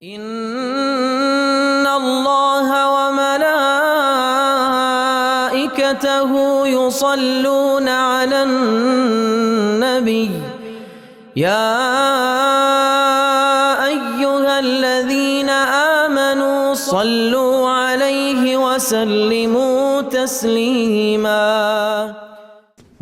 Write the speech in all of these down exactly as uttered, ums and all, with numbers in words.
إن الله وملائكته يصلون على النبي، يا أيها الذين آمنوا صلوا عليه وسلموا تسليما.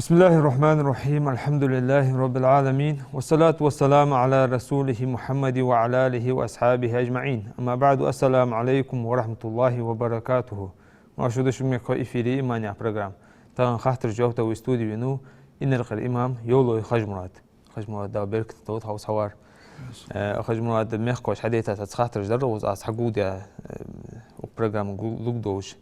بسم الله الرحمن الرحيم. الحمد لله رب العالمين. والصلاة والسلام على رسوله محمد وعلى آله وأصحابه أجمعين. أما بعد. السلام عليكم ورحمة الله وبركاته. Марша доагӀалда шо, мехкахой, эфире «Иман» яха программа. Тахан хаттарашта жоп дала вай студе венав Инаркъера имам Евлой Хажмурад. Хажмурад, Дала беркат долда хьо укхаза хьавар. Э, Хажмурад, мехкахоша хьадайта цхьацца хаттараш дар укхаза, аз хьагулдаь, э, укх программа гу-, лургдолаш.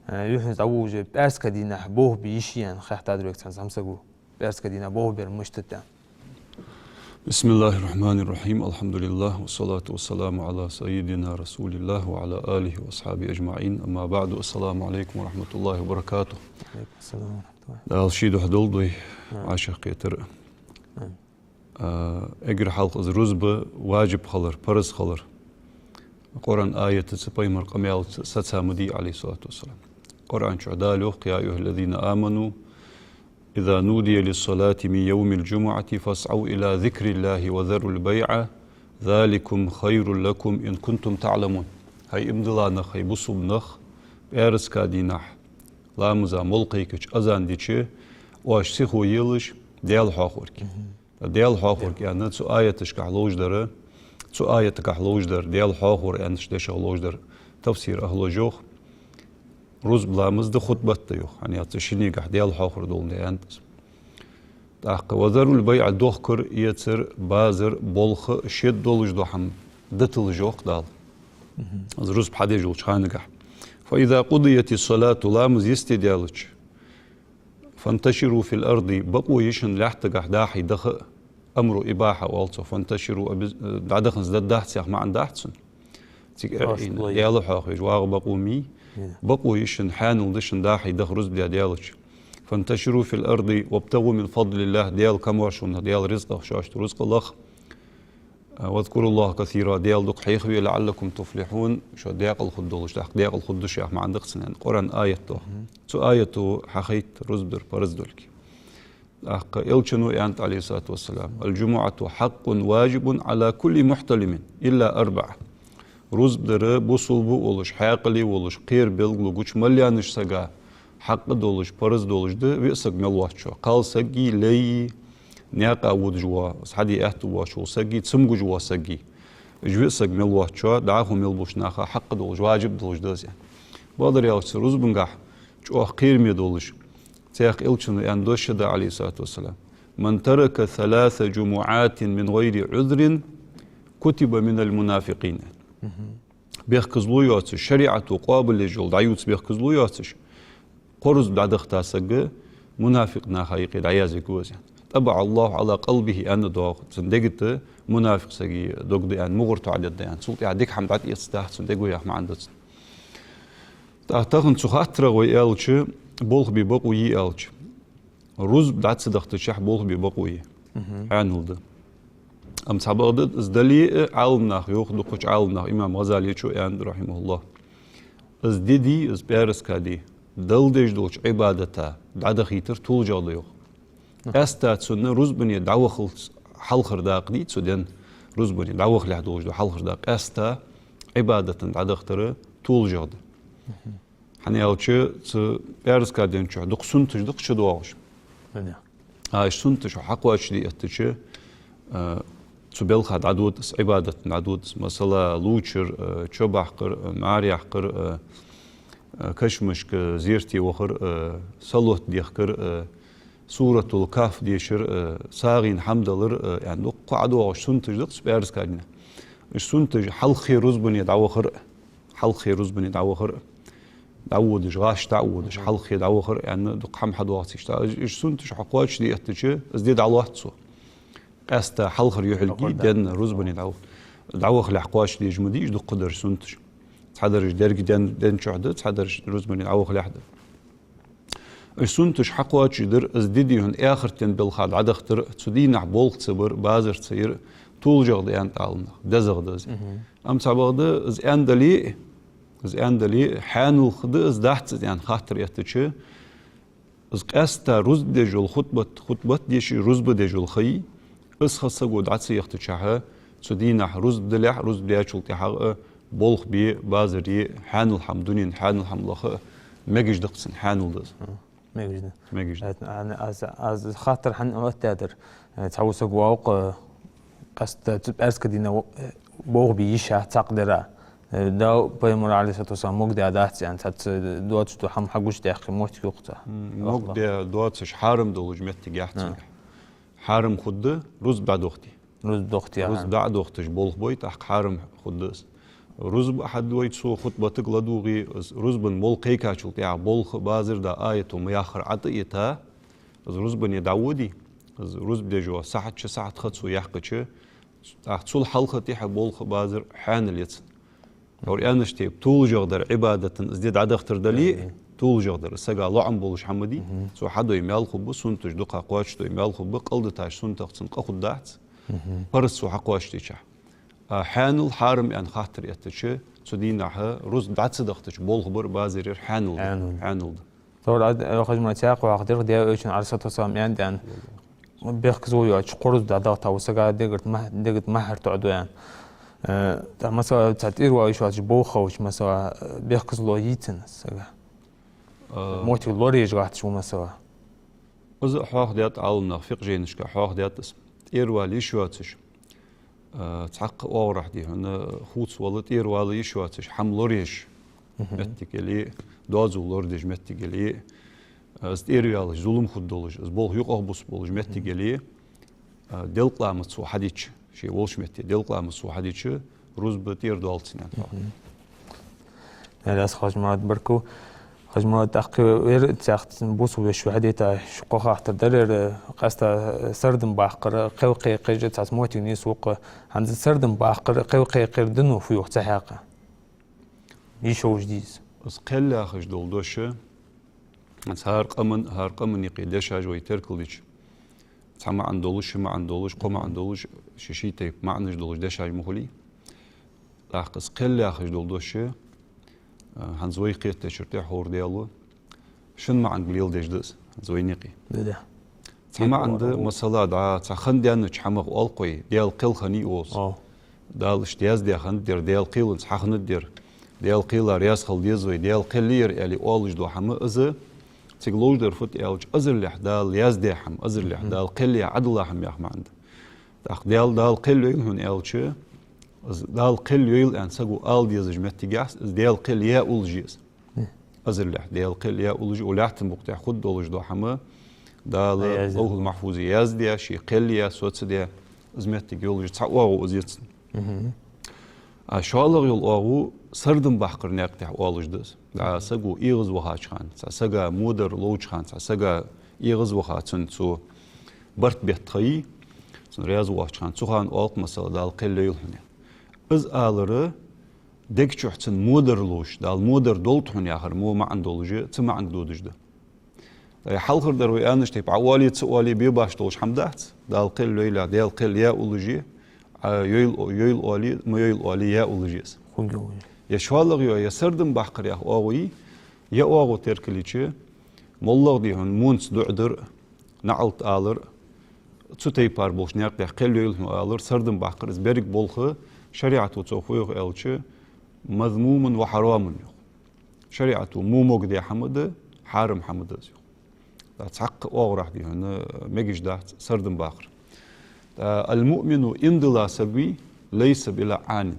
Э, юххьанца дӀаволалуш, пӀаьраска дийнахьа болх бе йиш йий аьнна хаьттад вайга цхьан зӀамсаго. ПӀаьраска дийнахьа болх бер мишта да аьнна. بسم الله الرحمن الرحيم. الحمد لله، والصلاة والسلام على سيدنا رسول الله وعلى آله وأصحابه أجمعين. أما بعد، السلام عليكم ورحمة الله وبركاته. وعليكم السلام ورحمة الله. Дала ший духьа долда вай, амин, вӀашагӀкхетар. Амин. А, эггара хьалха из рузба важиб хилар, парз хилар Къуръан аятаца, пайхамара къамаьлаца саца ма дий, عليه الصلاة والسلام. Къуръан чу Дала йоах: يا أيها الذين آمنوا إذا نودي للصلاة من يوم الجمعة فاسعوا إلى ذكر الله وذروا البيع ذلكم خير لكم إن كنتم تعلمون. ХӀай иман дилла нах, хӀай бусалба нах, пӀаьраска дийнахьа ламаза мел кхайкача, азан дича, оаш сихо елаш Даьла хьоахорга. Мгм. Даьла хьоахорга аьнна, цу аяташкахь ловш дар, цу аятагахь ловш дар, Даьла хьоахор аьннача дешах ловш дар. Тафсира ахӀло йоах, рузба ламаз да, хутбат да йоах. ХӀана аьлча шиннегахь Даьла хьоахор долаш да аьнна да из. ТӀаккха «وذروا البيع», дохкар, эцар, базар, болх, шед долаш дола хӀама диталаш, йоах Дала. Мгм. Из рузба хьадеш йолча ханагахь. «فإذا قضيت الصلاة», ламаз йисте даьлча, «فانتشروا في الأرض», бокъо йий шун лаьттагахь дӀа-хьа даха, амру ибахьа оал цох, «فانتشروا», обез-, э, дӀадаханза даргдац яха маӀан дац цун. Цига, э, Даьла хьоахавеш, вагӀа бокъо ма йий. Е. Бокъо йий шун, хьанал да шун дӀа-хьа даха рузба даь даьлча. «فانتشروا في الأرض وابتغوا من فضل الله», Даьла камаьршонах, Даьла ризкъах шоашта рузкъа лаха. «واذكروا الله كثيرا», Даьла дукха хьехаве, «لعلكم تفلحون», шо даькъала хургдолаш, тӀаккха даькъала хургда шо яха маӀан да-кх цун, аьнна, Къуръан аят да. Мгм. Цу аято хьахайтад рузба дар парз долга. ТӀаккха Элчано аьннад, عليه الصلاة والسلام: «الجمعة حق واجب على كل محتلم إلا أربع». Рузба дар бусалба волаш, хьаькъале волаш, кхера белгало гуча мел яьннача сага хьакъ долаш, парз долаш да, виъ саг мел воацачоа. Кхалсаги, лайи, наькъа водаш вола, хьаде аьттув боацаш вола саги, цамогаш вола саги. Уж виъ саг мел воацачоа, дӀахо мел болча наха хьакъ долаш, важиб долаш да из. Бакъдар аьлча, цу рузбангахь чӀоагӀа кхераме долаш, цхьаькха Элчано аьнна дош да, عليه الصلاة والسلام: «من ترك ثلاث جمعات من غير عذر كتب من المنافقين». Мгм. Бехказло йоацаш, шариӀато къоабалъеш йола дӀаювца бехказло йоацаш, кхо рузба дӀадахийта саг мунафикъ наха юкъе дӀаязвергва из. «طبع الله على قلبه», аьнна доагӀа, цун дега тӀа мунафикъ сага дог да аьнна, мугӀар тоӀадергда аьнна, цул тӀехьа дика хӀама дӀатӀаэцаргдац цун дега яха маӀан да цун. ТӀаккха тахан цу хаттарах вай аьлча, болх бе бокъо йий аьлча, рузба дӀа ца дахийтача болх бе бокъо я. Мгм. Хьанал да. Амма цхьабакъда, из дале а, Ӏаламнаха йоах, дукхача Ӏаламнаха, имам ГӀазалечо аьннад, رحمه الله: из ди дий, из пӀаьраска ди, Далла деш долча Ӏибадата дӀадахийтар тоалашагӀа да йоах. Мгм. Къаьстта цунна рузбане дӀавахалца хьалхара дакъа дий, цу ден рузбане дӀавахалехь долаш дола хьалхара дакъа, къаьстта Ӏибадата дӀадахийтар тоалашагӀа да. Мгм. ХӀана аьлча, цу пӀаьраска ден чухь дукха суннаташ да-кх чудоагӀаш. Понятно. А, уж суннаташ хьакхоачашде эттача, а, цу балха дӀадода из, Ӏибадата дӀадода из. Масала, лувчар, а, чо баккхар, а, мӀараш яккхар, а, а, кашамашка зерате вахар, а, салот дехкар, а, Суратуль-Кахф дешар, а, сагӀийна хӀама далар, а, яӀни дукха ӀодоагӀаш суннаташ да-кх цу пӀаьраска дийнахьа. Уж суннаташ хьалххе рузбане дӀавахар, хьалххе рузбане дӀавахар, дӀаводаш, гӀаш дӀаводаш, хьалххе дӀавахар, яӀни дукха хӀама хьадоагӀац иштта. Уж, уж суннаташ хьакхоачашде эттача, из ди дӀалоац цо. Къаьстта хьалхара юхьилга ден рузбане дӀа-, дӀавахалехь кхоачашдеш ма дий уж дукхадараш суннаташ. Цхьадараш деррига ден, ден чухь да, цхьадараш рузбане дӀавахалехь да. Уж суннаташ хьакхоачашдар, из ди дий хьона, эхарта ден балха дӀадахийтар, цу дийнахьа болх ца бар, базар ца яр, ТолашагӀа да аьннад Ӏаламнаха, дезагӀа да из. Амма цхьабакъда из аьнна дале а, из аьнна дале а, хьаьнал хургда из, дац из аьнна хаттар эттача, из къаьстта рузба деш йола хутбат, хутбат дешаш рузба деш йола ха я, из ха саго дӀа ца яхийтача, цу дийнахьа рузба далехь, рузба даьчул тӀехьагӀа а болх бе, базар е, хьаьнал хӀама, дунен хьаьнал хӀама лаха а мегаш да-кх цунна, хьаьнал да из. Мегаш да. Мегаш да. Аз, аз, аз хаттар хӀана оттадаьдар? Цхьа ва саг воагӀа, къаьстта цу пӀаьраска дийнахьа болх бе йиш я цхьаккха дера. Дала, пайхамара, Ӏалайхи ссалату вассалам, могадаь дац аьнна, цхьацца доацаш дола хӀама хьагучадаьккха моттиг я-кх цу. М, могадаь доацаш хьарам долаш моттиг яц цигахь. Хьарам хургда рузба дӀадохийте. Рузба дохийте, рузба дӀадохийташ болх бой, тӀаккха хьарам хургда из. Рузба хьадой, цо хутбатага ладувгӀе, из рузбан мола кхайкачул тӀехьагӀа болх а, базар а даь, аято ма яххара Ӏо тӀаэтта, из рузбане дӀаводе, из рузба деш йола сахьат, ши сахьат ха цо яьккхача, тӀаккха цул хьалха тӀехьа болх а, базар а хьаьнал я цунна. ХӀара аьннача тайпара, толашагӀа дар Ӏибадата из ди дӀадахийтар дале а, толашагӀа дар, сага лоӀам болаш хӀама да, цо хьадой маьл хургба, суннаташ дукха кхоачашдой маьл хургба, кӀалдитача суннатех цунна къа хургдац, парз цо хьакхоачашдича. А хьаьнал, хьарам аьнна хаттар эттача, цу дийнахьа рузба дӀа ца дахийтача болх бар, базар яр хьаьнал да. Хьаьнал да. Тхьовра, а, Хьажмурад, цхьаькха вахар дерх, Даьла Элчано, Ӏалайхи ссалату вассалам, аьннад, бехказло йоацаш кхо рузба дӀадахийта ва сага, дегӀарта ма-, дегӀарта мухь тоӀадой аьнна. Э, тӀаккха, масала, цхьа тӀера вала йиш йоацаш болх хилча, масала, бехказло йий цунна сага? Э, моттиг лораеш гӀерташ ва, масала. Из а хьоахадаьд Ӏаламнаха, фикъхӀ жайнашка хьоахадаьд из. ТӀера вала йиш йоацаш, а, цхьаккха оагӀорахьа, дий хьона, хувцавала, тӀера вала йиш йоацаш, хӀама лораеш моттиг яле, доазув лорадеш моттиг яле, а, из тӀера ваьлча зулам хургдолаш, из болх юкъагӀбусаргболаш моттиг яле, а, делкъа ламаз цо хьадича, ше волча метте делкъа ламаз цо хьадича, рузба тӀера доалац цунна, аьнна. Даьла раьза хилва, Хьажмурад, баркал. Хьажмурад, тӀаккха вер цхьаькха бусалба веший хьадийцача, кхо хаттар дар ер, къаьстта сардам баккхар, кхел кхайкхаш, цхьацца моттиг нийслу-кх. ХӀанз сардам баккхар, кхел кхайкхар дина фу йоах цу хьакъехьа? Йиш йолаш дий из? Из кхел яхаш дола дош, хӀанз хӀара къаман, хӀара къаман юкъе дешаш вай теркалдича, цхьа маӀан долаш, ши маӀан долаш, кхо маӀан долаш, ши-ши тайпа маӀанаш долаш дешаш ма хулий. ТӀаккха из кхел яхаш дола дош, а, хӀанз вай кхетача тӀехьа хӀара Даьла, шин маӀанга леладеш да из, хӀанз вайна юкъе. Да, да. Цхьа маӀан да, масала, дӀа, цхьа хинна даьннача хӀамах оал-кх вай, Даьла кхел хиннай оалаш. Дала иштта яздаь хиннад ер, Даьла кхелаца хьахиннад ер, Даьла кхела раьза хила деза вай, Даьла кхел я ер аьле оалаш дола хӀама из, цига ловш дар фуд аьлча, азарлехь Дала яздаь хӀама, азарлехь Дала кхел яь Ӏадала хӀама яха маӀан да. ТӀаккха Даьла, Дала кхел йойла хьона аьлча, из Дала кхел йойла аьнна саго ала дезаш моттиг яц, из Даьла кхел яь уллаш я из. Азарлехь Даьла кхел яь уллаш я, укх лаьттан букъа тӀа хургдолаш дола хӀама Дала Лавхьул-Махьфузе яздаь, ше кхел яь, соцадаь, из моттиг йолаш я, цхьа оагӀув из я цун. А шоллагӀа йола оагӀув сардам баккхара наькъа тӀа оалаш да из. ДӀа саго эгӀазвахача хана, цхьа сага модар ловча хана, цхьа сага эгӀазваха, цунна цо барт бетта ха йий, цунна раьза воацача хана, цу хана оал-кх, масала, Дала кхел йойла хьона. Из алар дега чухь цунна модар луш, Дала модар долда хьона яхар мо маӀан долаш, цу маӀанга додаш да. Ай, хьалхардар вай аьннача тайпара, Ӏа оале, ца оале бе башха долаш хӀама дац, Дала кхел йойла, Даьла кхел яь уллаш я, Ӏа йойла, йойла оале, ма йойла оале, яь уллаш я из. Е шоллагӀа йола, е сардам баккхар яха оагӀув йий, е оагӀув теркалйича, моллагӀа, дий хьона, монца дуӀа дар, наӀалт алар, цу тайпара болча наькъа тӀа кхел йойла хьона алар, сардам баккхар, из беррига болх шариӀато цох фу йоах аьлча, мазмумун ва хьарамун йоах. ШариӀато во могадаь хӀама да, хьарам хӀама да из йоах. ТӀаккха цхьаккха оагӀорахьа, дий хьона, мегаш дац сардам баккхар. ТӀаккха аль-муъмину, иман дилла саг вий, лайса би лаӀӀанин.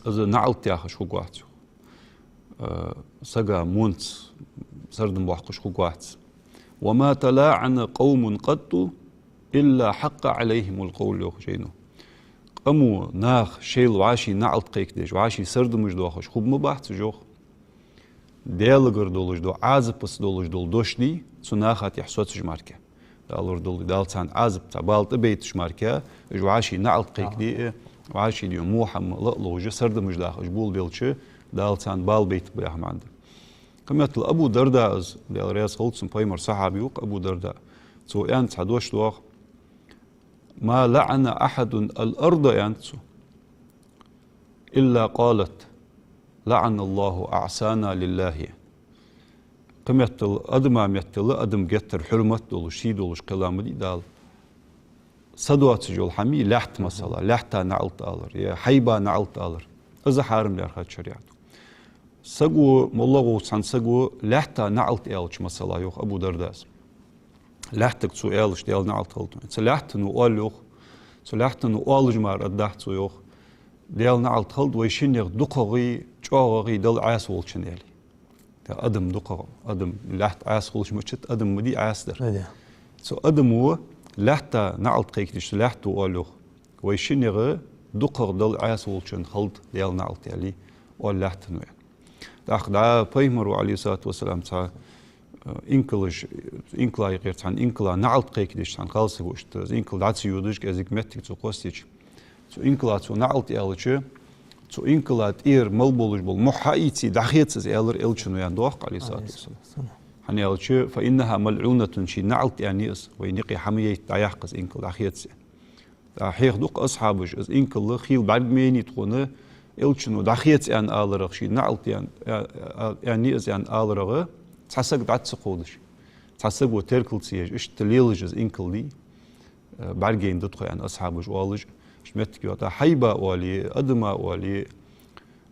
Из наӀалт яхаш хургвац йоах. Э, сага монца сардам боаккхаш хургвац. Ва ма талаӀӀана къавмун къатту илла хьакъкъа Ӏалайхимул къавлу, йоах жайно. Къамо, наха шоайла вӀаший наӀалт кхайкадеш, вӀаший сардамаш доахаш хургма бац уж, йоах, Даьлагара долаш дола, Ӏазапаца долаш дола дош дий, цу наха тӀехьа соцаш мара. Дала лорадолда, Дала царна Ӏазап, цхьа бала тӀабайташ мара, уж вӀаший наӀалт кхайкаде а, вӀаший, дий хьона, во хӀама ла а ловш, сардамаш даха уж болабелча, Дала царна бала байтаргба яха маӀан да. Кхыметтел Абу Дарда, из, Даьла раьза хилва цунна, пайхамара сахьаба ва-кх Абу Дарда. Цо аьнна цхьа дош доагӀа: ما لعن أحد الأرض, аьннад цо, إلا قالت: لعن الله أعصانا لله. Кхы меттел, адама меттел, адам геттара хьурмат долаш, сий долаш кхелла ма дий Дала. Са доацаш йола хӀама, лаьтта масала, лаьтта наӀалт алар, е хьайба наӀалт алар. Из хьарам лаьрхӀад шариӀато. Саго, моллагӀа волча цхьан саго лаьтта наӀалт аьлча, масала, йоах Абу Дардас. Лаьттага цо аьлча, Даьла наӀалт хилда. Цу лаьттано оал йоах, цу лаьттано оалаш мара аргдацар цо йоах: Даьла наӀалт хилда вай шиннех дукхагӀеи чӀоагӀагӀеи Далла Ӏаса волчоа, аьле. Адам дукхагӀа, адам лаьтта Ӏаса хулаш мачат, адам ма дий Ӏаса дар. Цу адамо лаьтта наӀалт кхайкадеш, цу лаьтто оал йоах: вай шиннех дукхагӀа Далла Ӏаса волчоа хилда Даьла наӀалт, аьле, оал лаьттано, аьнна. ТӀаккха дӀа Пайхамаро, عليه الصلاة والسلام, цхьа, э, инкалаш, инкала юкъера цхьан инкала наӀалт кхайкадеш цхьан кхалсаго, иштта из инкал дӀа ца йодаш, кӀезига моттиг цо кхоссача, цу инкала цо наӀалт аьлча, цу инкала тӀера мел болаш бола мухь хьаийце, дӀахеца из, аьлар Элчано, аьнна, доагӀа, عليه الصلاة والسلام. ХӀана аьлча, فإنها ملعونة, ший наӀалт аьнна я из, вайна юкъе хӀама яйта дӀаяккха из инкал, дӀахеца. ТӀаккха хьехаду-кх асхьабаша, из инкал хийла бӀарга ма яйнай тхона, Элчано дӀахеца аьнна аларах, ший наӀалт аьнна, а, а, аьнна я из аьнна аларах цхьа саг дӀа ца кховдаш, цхьа саго теркал ца еш, иштта лелаш из инкал дий, а, бӀаргаяйнай тхо, аьнна, асхьабаша оалаш, иштта моттиг йоагӀа. ТӀаккха хьайба оале, адама оале,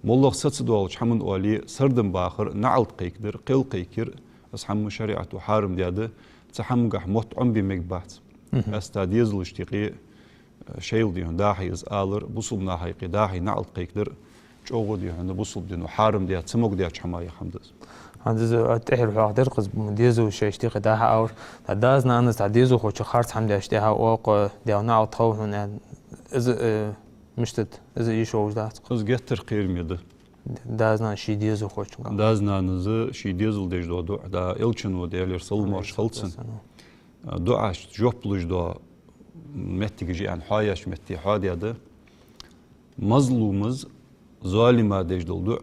моллагӀа са ца доалача хӀаман оале, сардам бахар, наӀалт кхайкадар, кхел кхайкар, из хӀама шариӀато хьарам даьд, цу хӀамагахь мотт Ӏомабе мегаш бац. Мгм. Къаьстта дезалашта юкъе, э, шоайла, дий хьона, дӀа-хьа из алар, бусалба наха юкъе дӀа-хьа наӀалт кхайкадар чӀоагӀа, дий хьона, бусалба дино хьарам даь, ца могадаьча хӀамаех хӀама да из. ХӀанз из, э, тӀехьара хьоахадаьр-кх из, дезалашта юкъе дӀа-хьа алар. ТӀаккха даьца-нанас, цхьа дезалхочо харц хӀама даьча тӀехьа, оаха Даьла наӀалт хилда хьона, аьнна. Из, э, мишта да, из йиш йолаш дац-кх. Из геттара кхераме да. Даьца-нанас ший дезалхочунга. Даьца-нанас ший дезала деш дола дуӀа, да, Элчано, Даьлера салам-моаршал хилда цунна, дуӀашта жоп луш дола моттигаш я, аьнна, хьоахаеш метте хьоахадаьд. Мазлумас золима деш дола дуӀа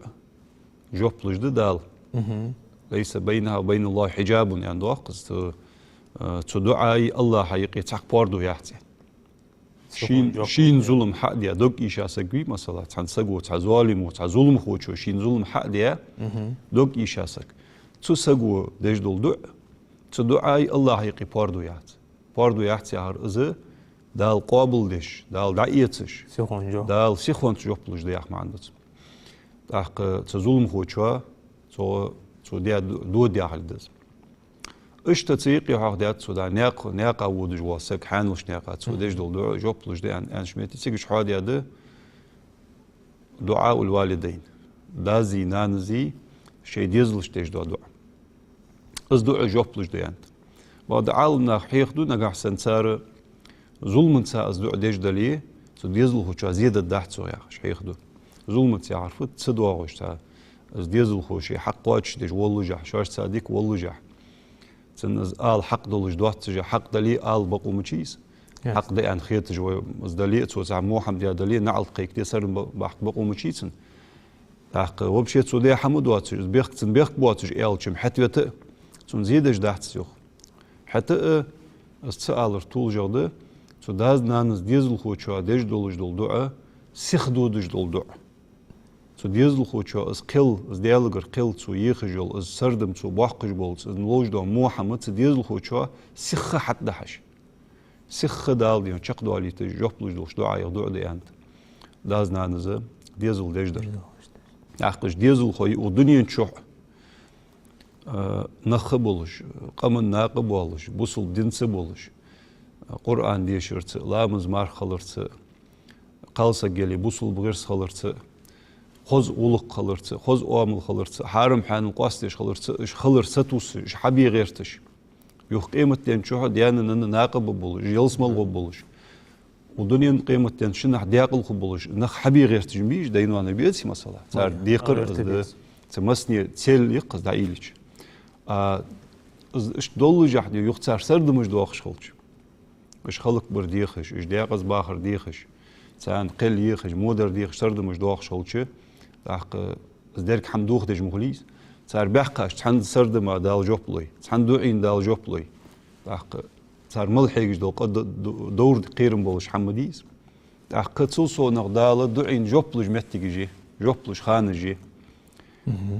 жоп луш да Дала. Мгм. ليس بينها وبين الله حجاب, аьнна, доагӀа-кх из, цу, э, цу дуӀаи АллахӀа юкъе цхьаккха пордув яц, аьнна. Шийна, шийна зулам хьа а даь, дог ийша саг вий, масала, цхьан саго, цхьа золимо, цхьа зуламхочо шийна зулам хьа а даь, мгм, дог ийша саг. Цу саго деш дола дуӀа, цу дуӀаи АллахӀа юкъе пордув яц. Пордув яц яхар из Дала къоабалдеш, Дала дӀаэцаш, сихонца жоп, Дала сихонца жоп луш да яха маӀан да цун. ТӀаккха цу зуламхочо, цо, цо даь ду-, дода яхилга да из. Иштта цу юкъе хьоахадаьд цо, да, наькъа, наькъа водаш вола саг, хьаьналча наькъа, цо деш дола дуӀа жоп луш да, аьнна, аьннача метте, цигаш хьоахадаьд دعاء الوالدين. Даьцеи нанасеи шоай дезалашта деш дола дуӀа. Из дуӀа жоп луш да, аьннад. Бакъда Ӏаламнаха хьехаду, нагахьа санна цар зуламаца из дуӀа деш дале, цу дезалхочоа зе дергдац цо яхаш хьехаду. Зуламаца яхар фуд, ца доагӀаш цхьа, из дезалхо ший хьакъ кхоачашдеш воллашехь, шоашца дика воллашехь, цунна из ала хьакъ долаш доаццашехь, хьакъ дале ала бокъо ма ца я из. Ясно. Хьакъ да аьнна хеташ ва из дале, цо цхьа во хӀама даь дале, наӀалт кхайкаде, сардам ба-, бахка бокъо ма ца я цунна. ТӀаккха вообще цо даь хӀама доаццаш, из бехк, цун бехк боаццаш аьлча-м хӀаьта вета а, цунна зе деш дац из, йоах. ХӀаьта а, из ца алар толашагӀа да, цу даьца-нанас дезалхочоа деш долаш дола дуӀа, сиха додаш дола дуӀа. Цу дезалхочоа из кхел, из Даьлагара кхел цо ехаш йола, из сардам цо боаккхаш болча, из ловш дола во хӀама цу дезалхочоа сиха хьатӀадахьаш, сиха Дала, дий хьона, чакхдоалийташ, жоп луш долча дуӀаех дуӀа да, аьннад. Даьца-нанас дезал деш дар. ТӀаккха уж дезалхой укх дунен чухь, а, нах а болаш, къаман накъа а болаш, бусалба динца а болаш, Къуръан дешарца, ламаз-марха хиларца, кхалсаг яле бусалба гӀирс хиларца, хоза гӀулакх хиларца, хоза оамал хиларца, хьарам-хьанал къоастадеш хиларца, уж хилар сатувсаш, уж хьабе гӀерташ. Юха къематден чухь даьна-нанна накъа ба болаш, ялсмала гӀо болаш. Укх дунен, къематден шиннахьа даькъала хургболаш нах хьабе гӀерташ ма бий уж, дай-ноаной безий, масала. Цар декхар из да, цу массане цел я-кх из дӀаийлача. А из иштта доллашехь, дий, юха цар сардамаш доахаш хилча, уж хӀалакбар дехаш, уж даькъаза бахар дехаш, царна кхел ехаш, во дар дехаш сардамаш доахаш хилча, тӀаккха из деррига хӀама дохадеш ма хулий из. Цар баьккхача цхьан сардама Дала жоп лой, цхьан дуӀайна Дала жоп лой. ТӀаккха цар мел хьегаш дола къа д-, д-, довр кхерам болаш хӀама да из. ТӀаккха цул совгӀа Дала дуӀайна жоп луш моттигаш я, жоп луш ханаш я.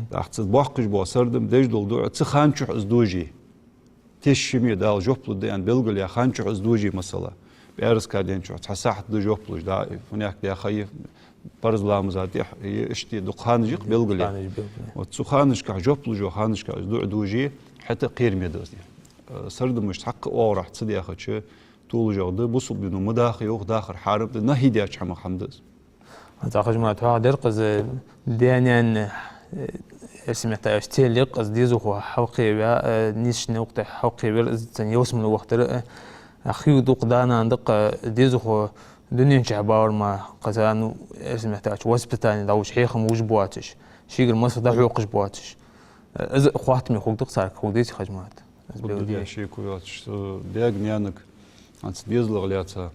ТӀаккха цу боккхийча бола сардам деш дола дуӀа цу хана чухь из дожий. Тешаме Дала жоп лу даьнна белгалъяь хана чухь из дожий, масала. ПӀаьраска ден чухь цхьа сахьат да жоп луш, да, фунех дехай, парз ламаза тӀехьа, е иштта дукха ханаш я-кх белгалъяь. Ханаш белгалъяь. Вот цу ханашкахь жоп луш йола ханашкахь из дуӀа дожий, хӀаьта кхераме да из. Э, сардамаш цхьаккха оагӀорахьа ца дехача, толашагӀа да, бусалба дино ма даха йоах, дахар хьарам да, нахьи даьча хӀамах хӀама да из. Хьажмурад, хьоахадаьр-кх из, даь-наьна, э, эрсий меттала аьлча, цел я-кх из, дезалхо хьалкхеваь, э, нийсача наькъа тӀа хьалкхевар, из цун ялсмале вахийтар, э, хий дукха, да-нана да-кх, э, дезалхо дунен чу баьлар мара, кхы царна, ну, эрсий меттала аьлча, воспитани дӀалуш, хьехам луш боацаш, шийгара масал дӀахьокхаш боацаш. Э, из хоаттаме хургда-кх царга, хургдий, Хьажмурад? Из хургда, белгал де. Шеко йоацаш, э, даьга-наьнага, хӀанз дезалах лаьца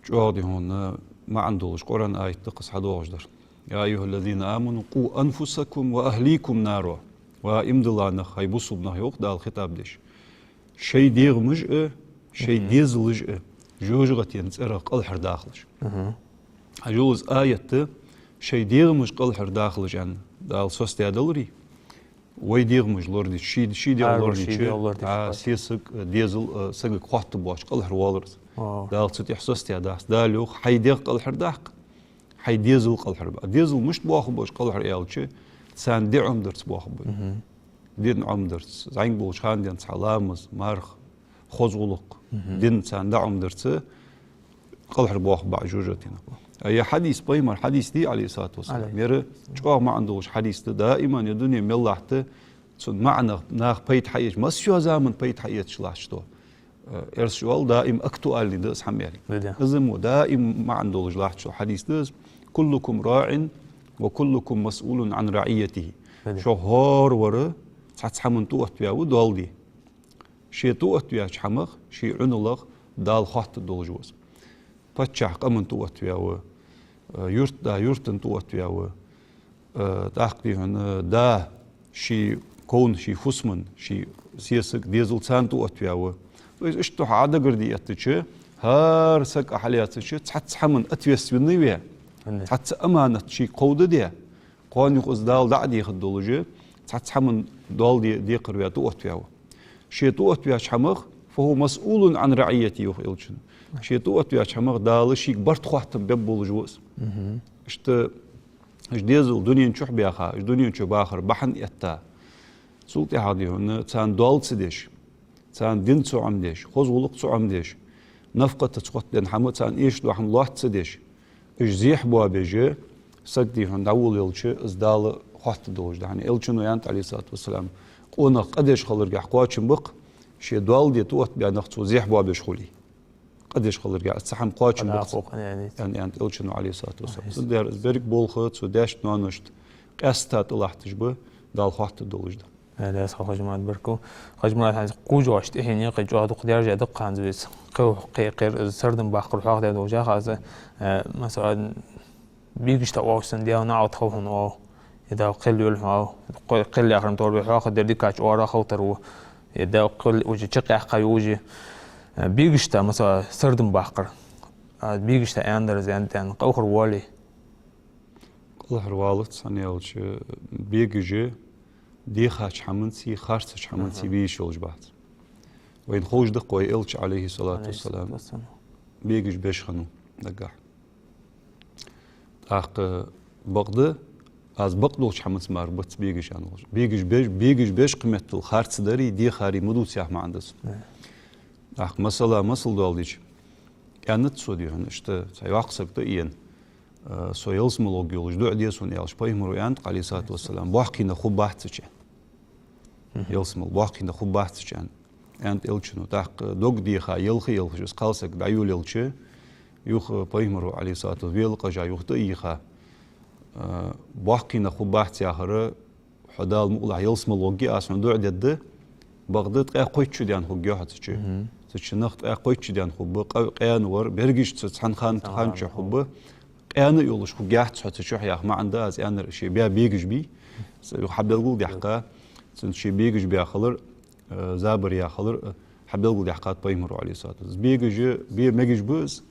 чӀоагӀа, дий хьона, маӀан долаш Къуръан аят да-кх из хьадоагӀаш дар. يا أيها الذين آمنوا قوا أنفسكم وأهليكم نارا. Ва иман дилла нах, хӀай бусалба нах, йоах Дала хитӀаб деш. Шоай дегӀамаш а, шоай дезалаш а жожагӀатен цӀерах кӀалхардахалаш. Хьажал, из аят да, шоай дегӀамаш кӀалхардахалаш аьнна, Дала соцадаь даларе, вай дегӀамаш лорадича, ший, ший дегӀ лорадича, ший дегӀ лорадича, а, сесаг, э, дезал, э, сагага хоаттаргбоацаш кӀалхарвоалар из. Дала цу тӀа соцадаь дац. Дала йоах: хьай дегӀ кӀалхардаккха, хьай дезал кӀалхарбаккха. Дезал мишта боахаргба уж кӀалхар аьлча, царна даь Ӏомадарца боахаргба. Дин Ӏомадарца, зӀамига болча хана денз цхьа ламаз, марха, хоза гӀулакх, дин, царна даь Ӏомадарца кӀалхарбоахаргба жожагӀатенах. А ер хьадис, пайхамара хьадис дий, Ӏалайхи ссалату вассалам, ер чӀоагӀа маӀан долаш хьадис да, даим ер дуне мел латт, цун маӀанах наха пайда хьаэцаш, массайола заман пайда хьаэцаш латташ да. Э, эрсаша оал, даим актуальный да из хӀама аьле. Из мо даим маӀан долаш латташ дола хьадис да из: كلكم راع وكلكم مسؤول عن رعيته. Шух хӀоравар цхьацца хӀаман тӀаоттаваь ва доал де. Ше тӀаоттаваьча хӀамах, ший Ӏуналах Дала хоаттаргдолаш ва из. Паччахь къаман тӀаоттаваь ва, э, юртда юртан тӀаоттаваь ва, э, тӀаккха, дий хьона, да ший ковна, ший фусаман, ший сесаг, дезал царна тӀаоттаваь ва. То есть иштта хьо Ӏодагардеш эттача, хӀара саг а хьалаьцача, цхьацца хӀаман ответственный ве, цхьацца аманат шийга кховдаде, кхоана юха из Дала дӀа а дехаргдолаш, цхьацца хӀаман доал де-, декхар ваь, тӀаоттаваь ва. Ше тӀаоттаваьча хӀамах, فهو مسؤول عن رعيته, йоах Элчано. Ше тӀаоттаваьча хӀамах Дала шийга барт, хоаттам бергболаш ва из. Иштта уж дезал дунен чу баьха, уж дунен чу бахар бахьан этта, цул тӀехьагӀа, дий хьона, царна доал ца деш, царна дин ца Ӏомадеш, хоза гӀулакх ца Ӏомадеш, нафакъатаца хоттаденна хӀама, царна эшаш дола хӀама лоаца ца деш, уж зехьа боабеш, саг, дий хьона, дӀаволавелча, из Дала хоаттаргдолаш да. ХӀана, Элчано аьннад, Ӏалайхи ссалату вассалам, къонах къа деш хиларгахьа кхоачам ба-кх, ше доал де тӀаоттабаь нах цо зехьа боабеш хуле. Къа деш хиларгахьа цхьа хӀама кхоачам ба-кх, аьннад Элчано, Ӏалайхи ссалату вассалам. Цудухьа из берригача болх цу даьшта, ноаношта къаьстта тӀалатташ ба, Дала хоаттаргдолаш да. Э, дас хьо, Хьажмурад, баркал. Хьажмурад, хӀанз кхувш дола тӀехьенеи кхы чӀоагӀа дукха даьржа да-кх хӀанз вайца. Кхы, кхы, кхы, из сардам баккхар хьоахадаь долча хана, э, масала, бегашта оалаш санна, Даьла наӀалт хилда хьона оал, е Дала кхел йойла хьо оал, кхы, кхел яхар-м товр ба, хьоахадер дикача оагӀорахьа хила тара ва, е Дала кхел, уже чакхъяьккха йолаш, э, бегашта, масала, сардам баккхар. А бегашта аьннадар из, аьнна, аьнна, кӀалхарвоалий? КӀалхарвалац, хӀана аьлча бегаш дехача хӀаманцеи харцача хӀаманцеи бе йиш йолаш бац. Вайна ховш да-кх вай Элча, Ӏалайхи ссалату вассалам, бегаш беш хиннав нагахьа. ТӀаккха бакъда, аз бакъдолча хӀаманца мара бац бегаш аьнна волаш. Бегаш беш, бегаш беш кхыметтел харцадари дехари ма дувц яха маӀан да цун. ТӀаккха масала, масал доаладича, аьннад цо, дий хьона, иштта цхьа йоккха саг да, иена, э, со ялсмале варгйолаш дуӀа де сона, аьлча, пайхамаро аьннад, Ӏалайхи ссалату вассалам, боккхий нах хургбац цу чу. Ялсмале боккхий нах хургбац цу чу, аьннад Элчано. ТӀаккха дог деха, елха а елхаш, из кхалсаг дӀайолаелча, юха пайхамаро, Ӏалайхи ссалату, велакъажа юха тӀа а йийха, э, боккхий нах хургбац яхар, хьо Дала мукъалахь ялсмале варгья, аз хьона дуӀа дергда, бакъда ткъаь кхойтта шу даьнна хургья хьо цу чу. Цу чу нах ткъаь кхойтта шу даьнна хургба, къа-, къаьна вар, берригаш цу цхьан хана, хана чу хургба, къаьна а йолаш хургьяц хьо цу чу яха маӀан да аз аьннар, ше баь бегаш бий. Юха хьабелгалдаьккха, цун ше бегаш баь хилар, э, забар яь хилар, э, белгалдаьккхад пайхамара, Ӏалайхи ссалату вассалам. Из бегаш, бе-, мегаш ба из,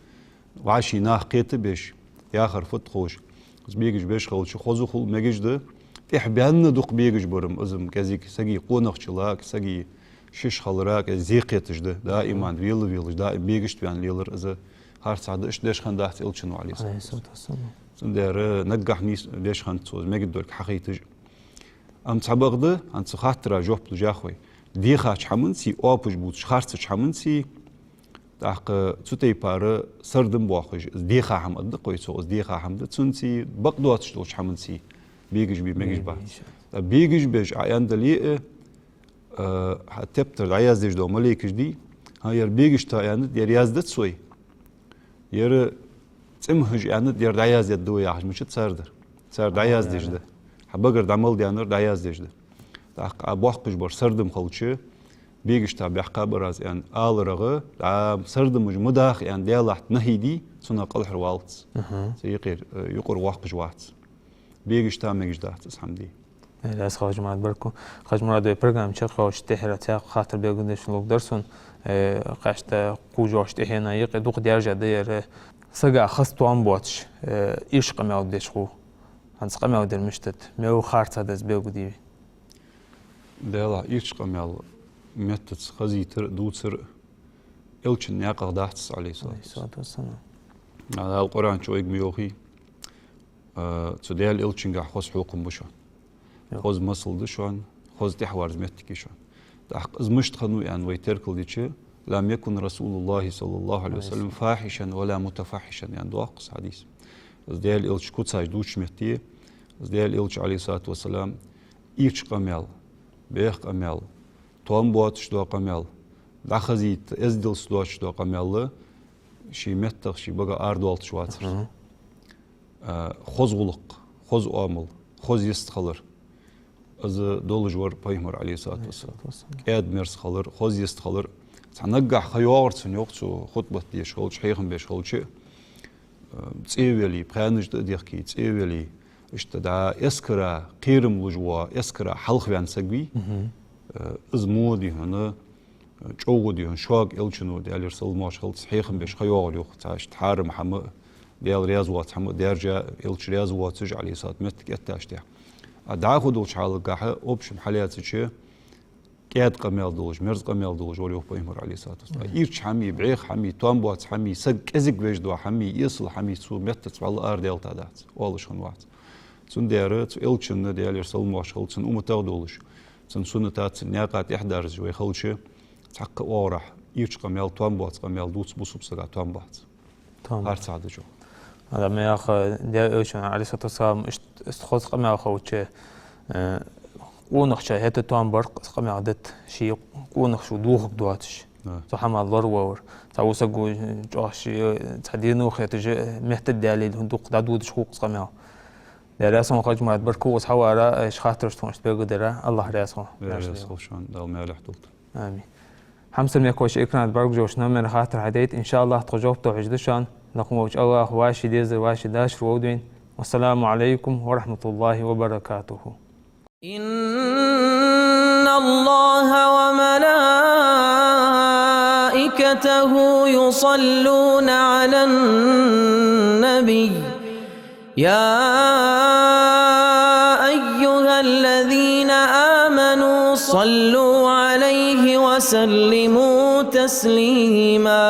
вӀаший нах кхетабеш, яхар фуд ховш. Из бегаш беш хилча, хоза хул, мегаш да, тӀехьа баьнна дукха бегаш бар-м из-м кӀезига сага къонахчалла, сага шиш хиларах, кӀезига зе кхеташ да, даим вела-велаш, даим бегашта ваьнна лелар из харцахьа да, иштта деш хинна дац Элчано, Ӏалайхи ссалату вассалам. Ӏалайхи ссалату вассалам. Цудухьа наггахьа нийса деш хиннад цо из, мегаргдолга хьахайташ. Амма цхьабакъда, хӀанз цу хаттара жоп луш я вай. Дехача хӀаманцеи, оапаш бувцаш харцача хӀаманцеи, тӀаккха цу тайпара сардам боаккхаш, из деха хӀама аргда-кх вай цох, из деха хӀама да, цунцеи, бакъдоацаш долча хӀаманцеи бегаш бий, мегаш бац. Бегаш ба. ТӀаккха бегаш беш Ӏа аьннадале а, э, хьа тептар дӀаяздеш дола малейкаш дий, хӀа, ер бегашта аьннад, ер яздац вай. Ер цӀимхьаш аьннад, ер дӀаяздергда вай яхаш мичад цар дар. Цар дӀаяздеш да. Хьа багара дӀа мел даьннар дӀаяздеш да. ТӀаккха Ӏа боаккхаш бар сардам хилча, бегашта баьккха бар аз аьнна аларах, дӀа сардамаш ма даха аьнна Даьлахьа нахьи дий, цунах кӀалхарвалац. Цу юкъера, э, юкъера воаккхаш вац. Бегашта мегаш дац из хӀама дий. Э, раьза хилва, Хьажмурад, баркал. Хьажмурад, вай программа чакхйоалаш тӀехьара цхьаькха хаттар белгалдеш ловргдар сона, э, кхаьча кхувш йоагӀача тӀехьенна юкъе дукха даьржа да ер, сага хоза тоам боацаш, э, ирча къамаьл деш хул. ХӀанз къамаьл дар мишта да, мел харцахьа да из белгалде вай? Даьлахьа, ирча къамаьл меттаца хазийтар а, дувцар а Элчан наькъах дац, Ӏалайхи ссалату вассалам. Ӏалайхи ссалату вассалам. Дала Къуръан чу вайга ма йоахий, а, цу Даьла Элчангахьа хоза хьехам ба шоана. Хоза масал да шоана, хоза тӀехьаварза моттиг я шоана. ТӀаккха из мишта хиннав аьнна вай теркалдича, «لم يكن رسول الله صلى الله عليه وسلم فاحشا ولا متفحشا», аьнна доагӀа-кх из хьадис. Из Даьла Элча куцаш дувцача метте, из Даьла Элча, Ӏалайхи ссалату вассалам, ирча къамаьл, бӀеха къамаьл, тоам боацаш дола къамаьл, дӀахазийта эздел доацаш дола къамаьл ший меттах, ший багах арадоалийташ вацар. А, хоза гӀулакх, хоза оамал, хоза йист хилар. Из долаш вар пайхамар, Ӏалайхи ссалату вассалам. КӀаьда-мерза хилар, хоза йист хилар. Цхьа наггахьа ха йоагӀар цунна, йоах, цо хутбат деш хилча, хьехам беш хилча, а, цӀе а велий, пхаьнаш тӀа а дехкий, цӀе а велий, иштта дӀа эскара кхерам луш вола, эскара хьалхаваьнна саг вий, а, из мо дий хьона, чӀоагӀа дий хьона, шога Элчано, Даьлера салам-моаршал хилда цунна, хьехам беш ха йоагӀар, йоах, цхьа иштта хьарам хӀама, Даьла раьза воаца хӀама, даьржа Элча раьза воацаш, Ӏалайхи ссалату, моттиг эттача тӀехьа. А дӀахо долча хьалагахьа, общем хьалаьцача, кӀаьда къамаьл долаш, мерза къамаьл долаш вар, йоах, пайхамар, Ӏалайхи ссалату вассалам. Ирча хӀамеи, бӀеха хӀамеи, тоам боаца хӀамеи, саг кӀезига веш дола хӀамеи, эсала хӀамеи цо меттаца вӀалла арадаьлийтадац, оалаш хиннавац. Цудухьа цу Элчанна, Даьлера салам-моаршал хилда цунна, умматах долаш, цун суннатаца, цун наькъа тӀехьа дерзаш вай хилча, цхьаккха оагӀорахьа ирча къамаьл, тоам боаца къамаьл дувца бусалба сага тоам бац. Тоам бац. Харцахьа да чӀоагӀа. Ада ма яха, Даьла Элчан, Ӏалайхи ссалату вассалам, иштта, иштта хоза къамаьл хилча, э, къонахчо хӀаьта тоам бар-кх, из къамаьл дита, ший къонахчо дохаргдоацаш. Цу хӀамах лоравалар. Цхьа вусаргва чӀоагӀа ший, цхьа дийна хеташ, метта даьлийла, дукха дӀадодаш хул-кх из къамаьл. Даьла раьза хилва, Хьажмурад, баркал укхаза хьавара, шун хаттараш тхона иштта белгалдара. АллахӀ раьза хилва. Даьла раьза хилва шоана, Дала маьлехь долда. Амин. Хьамсара мехкахой, экрана тӀа бӀаргагуш йолча номера хаттар хьадайта, иншааллахӀ, тха жоп тохаш да шоана, лакха волча АллахӀа вӀаший дезар, вӀаший дашар вовдийна. والسلام عليكم ورحمة الله وبركاته. إن الله وملائكته يصلون على النبي، يا أيها الذين آمنوا صلوا عليه وسلموا تسليما.